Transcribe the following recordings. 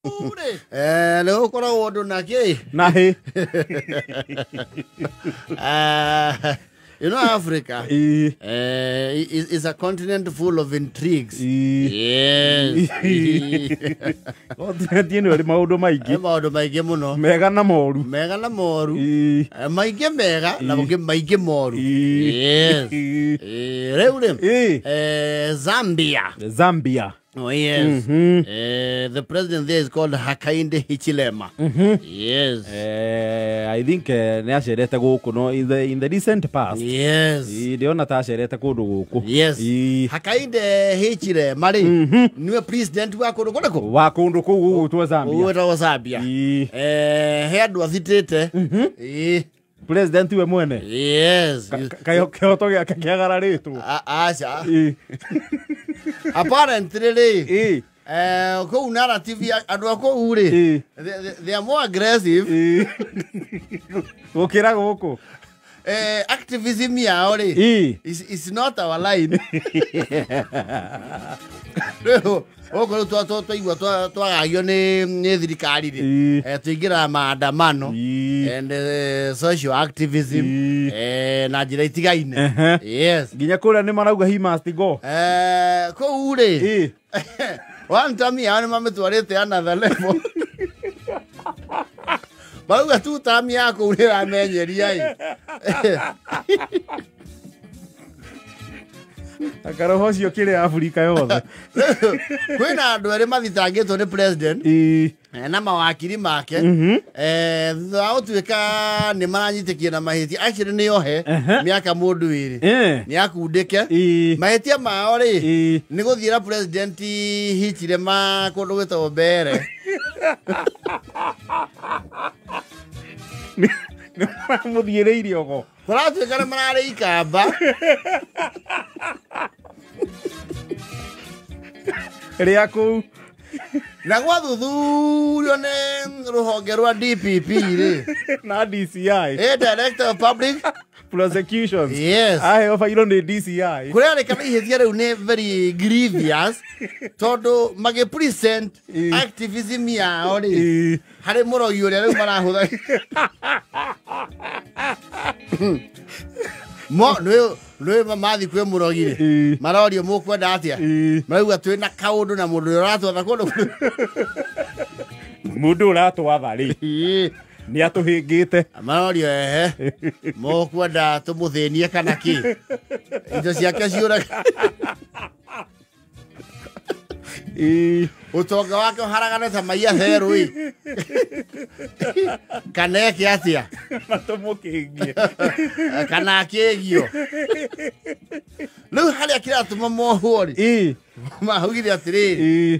Nĩ gũkoragwo ũndũ na kĩ Na hĩ. You know Africa Ĩ. is a continent full of intrigues. Ĩ. Yes. Continent ĩno ĩrĩ maũndũ maingĩ. Maũndũ maingĩ mũno. Mega na moru. Mega na moru. Ĩ. Maingĩ mega na mangĩ maingĩ moru. Ĩ. Yes. Ĩ. Rĩu rĩ Ĩ. Zambia. Zambia. Oh, yes. The president there is called Hakainde Hichilema. Yes. I think nĩ acerete gũkũ no in the recent past. Yes. Ĩ, ndĩrona ta acerete kũndũ gũkũ. Yes. Ĩ. Hakainde Hichilema rĩ niwe president wa kũndũ kũrĩkũ? Wa kũndũ kũu gũgwĩtwo Zambia. Gwĩtagwo Zambia. Ĩ. He andũ athitĩte. Ĩ. President we mwene. Yes. Kĩhoto gĩake kĩagararĩtwo. Aca. Ĩ. Apparently rĩ Ĩ. kũu narrative ya andũ a kũu rĩ Ĩ. they are more aggressive. Ĩ. Gũkĩra gũkũ. Activism yao rĩ Ĩ. is not our line. Rĩu gũkũ rĩu twaigua twagagio nĩ thirikari rĩ Ĩ. tũingĩraga maandamano Ĩ. and social activism Ĩ. na njĩra itigaine. Ehe. Yes. Nginya kũrĩa nĩ marauga he must go. Kũu rĩ Ĩ. one time yao nĩ mamĩtwarĩte another level, marauga tu tami ya kũu nĩ ĩramenyeria ĩ. Akaroho ũcio kĩrĩ Afrika yothe. Kwĩna andũ erĩ mathitangĩtwo nĩ president Ĩ. na mawakiri make thutha wa gũtuĩka nĩ maranyitĩkio na mahĩtia. Actually nĩ ohe mĩaka mũndũ ĩrĩ nĩ akundĩke. Ĩ. Mahĩtia mao rĩ Ĩ. nĩ gũthiĩra president Hichilema kũndũ gwĩtagwo Mbere. Nĩ maramũthiĩrĩirie ogo. Kũratuĩka nĩ mararĩ ikamba rĩa kũu. Na gwathuthurio nĩ rũhonge rwa DPP rĩ na DCI. Director of Public Prosecutions. Yes. Aheo bairo nĩ DCI. Kũrerĩkana ihĩtia rĩu nĩ very grievous tondũ magĩ present activism yao rĩ harĩ mũrogi ũrĩa rĩu marahũtha mo nĩ mathi kwĩ mũrogi rĩ marorio mũkwenda atĩa. Marauga twĩ na kaũndũ na mũndũ ũrĩa ũratwatha kũndũ. Mũndũ ũratwatha rĩ nĩ atũhĩngĩte. Marorio ehe mũkwenda tũmũthĩnie kana kĩ indo ciake ciũraga ũtonga wake ũharagane ta maia therũ ĩ kana eke atĩa. Na tũmũkĩngie. Kana akĩgio rĩu harĩa kĩratũma mohwo rĩ maugire atĩrĩrĩ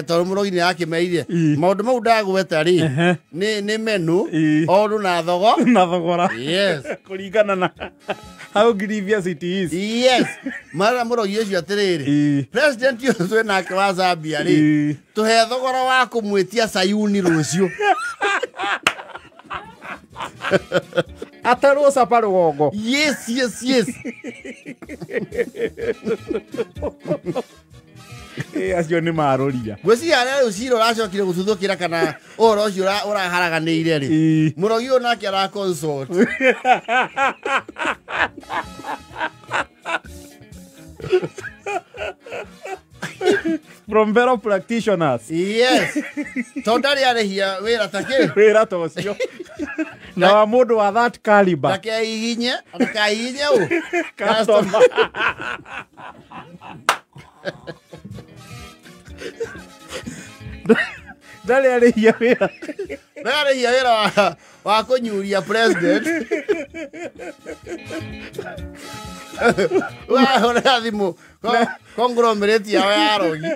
tondũ mũrogi nĩ akĩmeire maũndũ mau ndagweta rĩ nĩ menu o ũndũ na thogo na thogora Yes. Kũringana na how grievous it is. Yes, mara mũrogi ũcio atĩrĩrĩ president ũyũ twĩ nake wa Zambia rĩ tũhe thogora wa kũmwĩtia sayuni rũciũ. Atarwo capa rũgongo. Yes. Ĩ, acio nĩ marũria. Ngwĩciria harĩa rĩu cira ũracokire gũtuthũkĩra kana ũhoro ũcio ũraharaganĩire rĩ mũrogi ũyũ nake ara consult. From fellow practitioners. Yes, tondũ ndarĩ arĩhia wĩra ta kĩ wĩra ta ũcio na wa mũndũ wa that caliber. Ndakeihinye ndakaihinye ũ Customer. Ndarĩ arĩhia wĩra. Ndarĩ arĩhia wĩra wa kũnyuria president wahũrĩra thimũ conglomerate yao ya arogi,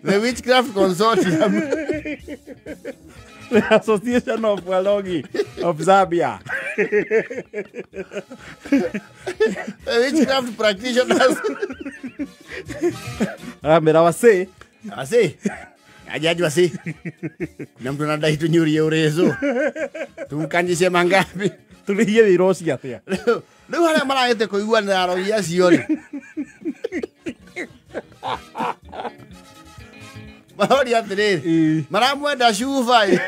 the witchcraft consortium. The Association of Walogi of Zambia. The witchcraft practitioners. Aramera wase. Wase ajaji wase, kuna mtu anadai tunyurie urezo, tumkanjishe mangapi? Tũrĩhie wĩra ũcio atĩa? Rĩu harĩa maragĩte kũiguanĩra arogi acio rĩ. Maroria atĩrĩrĩ, maramwenda cuba ĩ.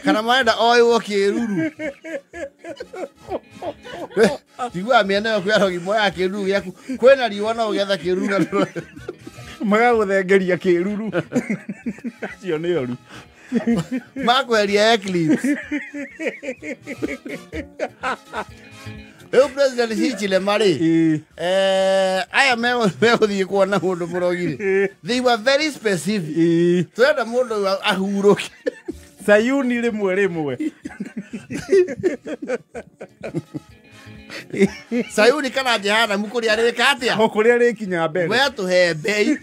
Kana marenda oĩwo kĩruru. Tiguaga mĩena ĩyo kwĩ arogi moyaga kĩruru gĩaku, kwĩna riũa no ũgetha kĩruru na magagũthengeria kĩruru. Acio nĩ oru. Makweheria eclipse. Rĩu President Hichilema rĩ, aya megũthiĩ kuona mũndũ mũrogi rĩ, they were very specific. Tũrenda mũndũ ũyũ ahurũke. Sayuni rĩmwe rĩmwe. Sayuni kana jehanamu kũrĩa rĩka atĩa? O kũrĩa rĩkinya mbere. We tũhe mbei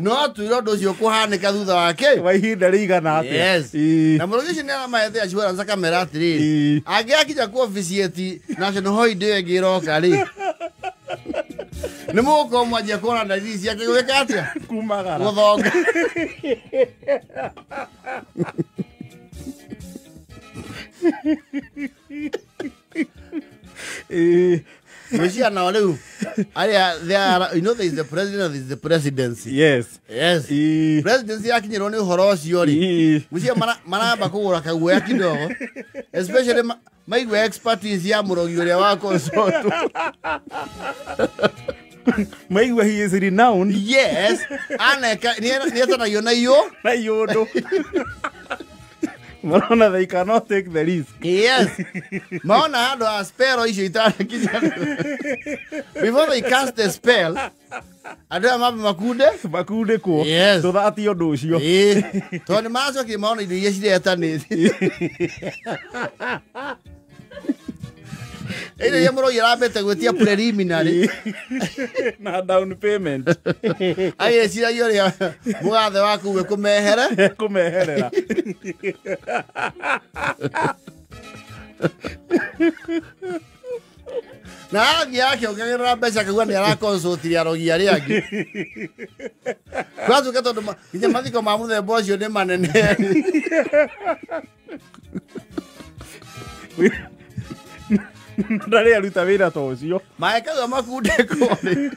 no twĩre ũndũ ũcio kũhanĩka thutha wake wa ihinda rĩigana atĩa. Yes. Na mũrogi ũcio nĩaramahete assurance akamera atĩrĩrĩ, angĩakinya ku officiate national holiday ĩngĩ ĩroka rĩ, nĩ mũgũkorwo mwanjia kuona dalili ciake gwĩka atĩa? Kumagara. Gũthonga. Gwĩciria nao rĩu arĩa they are, you know, there is the president and there is the presidency. Yes. Yes. Presidency yakinyĩrwo nĩ ũhoro ũcio rĩ, gwĩciria maramba kũgũra kaguoya kidogo, especially maigua expertise ya mũrogi ũrĩa wa consult. Maigua he is renowned. Yes. Aneka nĩetanagio na iyũ. Na iyũndũ. Marona they cannot take the risk. Yes. Maona handũ ha spell icio itarakinya. Before they cast the spell, andũ aya mambe makunde. Makunde kuo. Yes. Tũthatie ũndũ ũcio. Tondũ nĩ maracokire maona indo iria ciretanĩte. Indo iria mũrogi arambĩte gwĩtia preliminary. Na down payment. Agĩciragia ũrĩa mũgathe waku we kũmehere. Kũmeherera. Na athiĩ akĩongagĩrĩra mbeca akauga nĩ araconsultire arogi arĩa angĩ. Gwatuĩka tondũ nginya mathiko ma mũthemba ũcio nĩ manene. Ndarĩ aruta wĩra ta ũcio. Maekagwo makundĩkwo rĩ,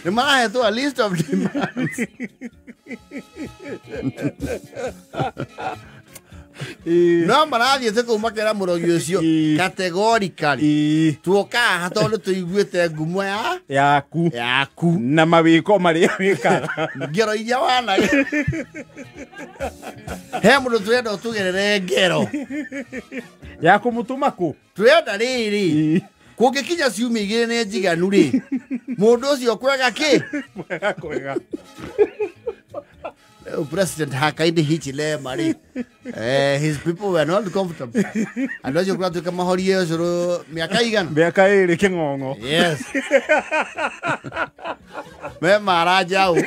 nĩ marahetwo a list of demands. No marathiĩte kũu makera mũrogi ũcio categorically, tuoka haha tondũ tũiguĩte ngumo ya yaku yaku na mawĩko marĩa wĩkaga, ngero iria wana. He mũndũ tũrenda ũtũgerere ngero ya kũmũtũma kũ? Tũrenda rĩrĩ, kũngĩkinya ciumia igĩrĩ nĩ njiganu rĩ, mũndũ ũcio kwega kĩ? Kwega kwega. President Hakainde Hichilema rĩ, his people were not comfortable. Andũ acio kũratuĩka mahorie ũcũrũ mĩaka igana? Mĩaka ĩrĩ kĩng'ong'o. Yes. Me maranjaũ.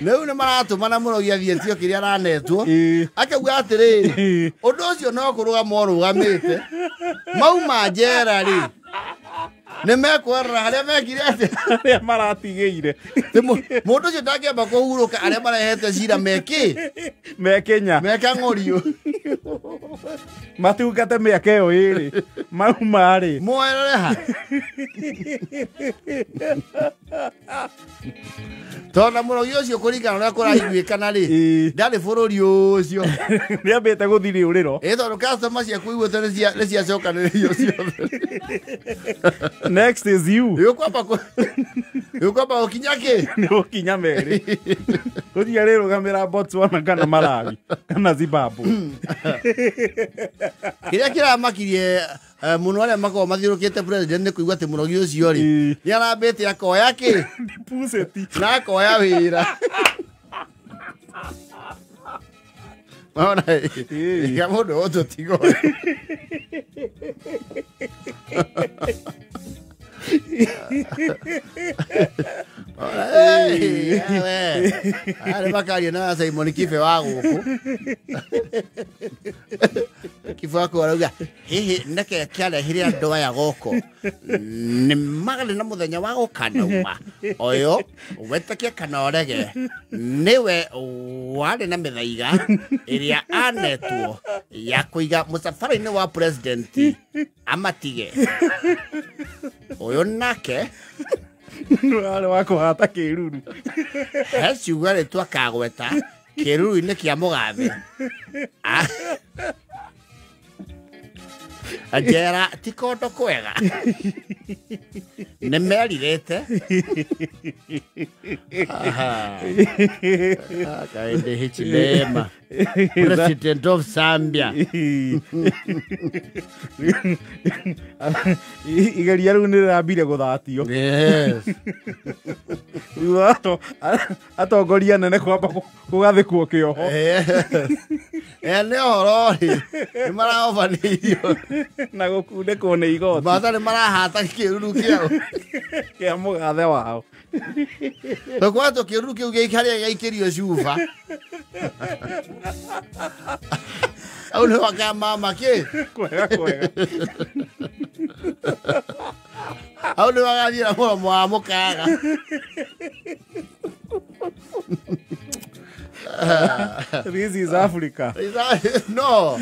Rĩu nĩ maratũmana mũrogi athiĩtio kĩrĩa aranetwo, akauga atĩrĩrĩ, ũndũ ũcio no kũrũgama ũrũgamĩte, mauma njera rĩ, nĩ mekwerera harĩa mekire atĩa? Harĩa maratigĩire. Mũndũ ũcio ndangĩamba kũhurũka arĩa marehete cira mekĩ? Me Kenya. Meka ng'orio. Matungate mĩaka ĩyo ĩrĩ. Mauma rĩ. Moerere ha? Tondũ mũrogi ũcio kũringana na ũrĩa kũraiguĩkana rĩ, ndarĩ bũrũri ũcio. Nĩambĩte gũthiĩ rĩũrĩro. Ĩ tondũ customer ciaku iguĩte nĩ ciacokanĩrĩirio ciothe. Next is you. Nĩũkwamba gũkinya kĩ? Nĩ gũkinya merĩ. Gũthiĩ arĩrũgamĩra Botswana kana Malawi kana Zimbabwe. Kĩrĩa kĩramakirie mũno arĩa makoragwo mathiũrũkĩte president nĩ kũigua atĩ mũrogi ũcio rĩ, nĩ arambĩte akoya kĩ? Deposit. Na akoya wĩra. Maona, ĩka mũndũ wothe tiga ũyũ. Arĩ makaria na Simon Kibe wa gũkũ. Kibako arauga hihi nĩkĩ kĩarehire andũ aya gũkũ nĩ magarĩ na mũthenya wa gũkanauma ũyũ wetĩkie kana ũrege nĩwe warĩ na mĩthaiga ĩrĩa anetwo ya kũiga mũcabara-inĩ wa president amatige ũyũ nake Arĩ wa kũhata kĩruru. He ciugo rĩtwa kagweta kĩruru-inĩ kĩa mũgathe. Njera ti kũndũ kwega. Nĩ merirĩte. Hakainde Hichilema, President of Zambia. Igeria rĩu nĩ rĩrambire gũthatio. Yes. Thutha atongoria nene kwamba kũgathĩkwo kĩoho. Nĩ ũhoro rĩ, nĩ maraobanĩirio. Na gũkundĩkwo nĩ igoti. Matha nĩ marahata kĩruru kĩao. Kĩa mũgathe wao. Tũkwatwo kĩruru kĩu gĩikarĩa gĩaikĩrio cuba. Au nĩ waka mama kĩ? Kwega kwega. Au nĩ wagathiĩ na mũromo wa mũkaga. This is Africa. No.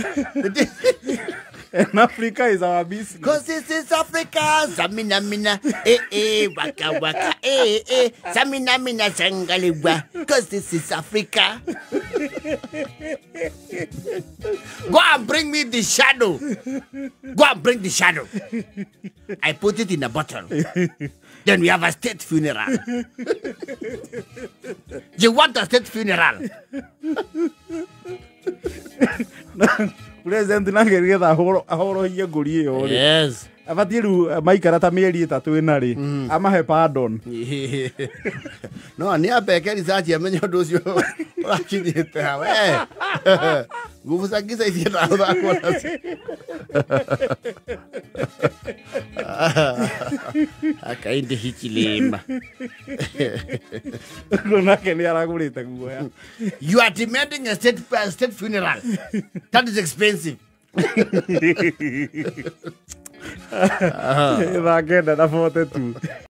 And Africa is our business. Cause this is Africa. Samina mina, eh eh, waka waka, eh eh. Samina mina sangaliwa. Cause this is Africa. Go and bring me the shadow. Go and bring the shadow. I put it in a bottle. Then we have a state funeral. You want a state funeral? President nake getha ahorohie ngũri ĩyo rĩ. Yes. Abatiĩ rĩu maikara ta mĩeri 3 ĩna rĩ, amahe pardon. No, nĩ ambeke research amenye ũndũ ũcio ũrakinyĩte ha we. Nguvu za giza itiendaga gũthakwo nacio. Hakainde Hichilema. Ũguo nake nĩ aragũrĩte guoya. You are demanding a state funeral. That is expensive. Thaa 9:42.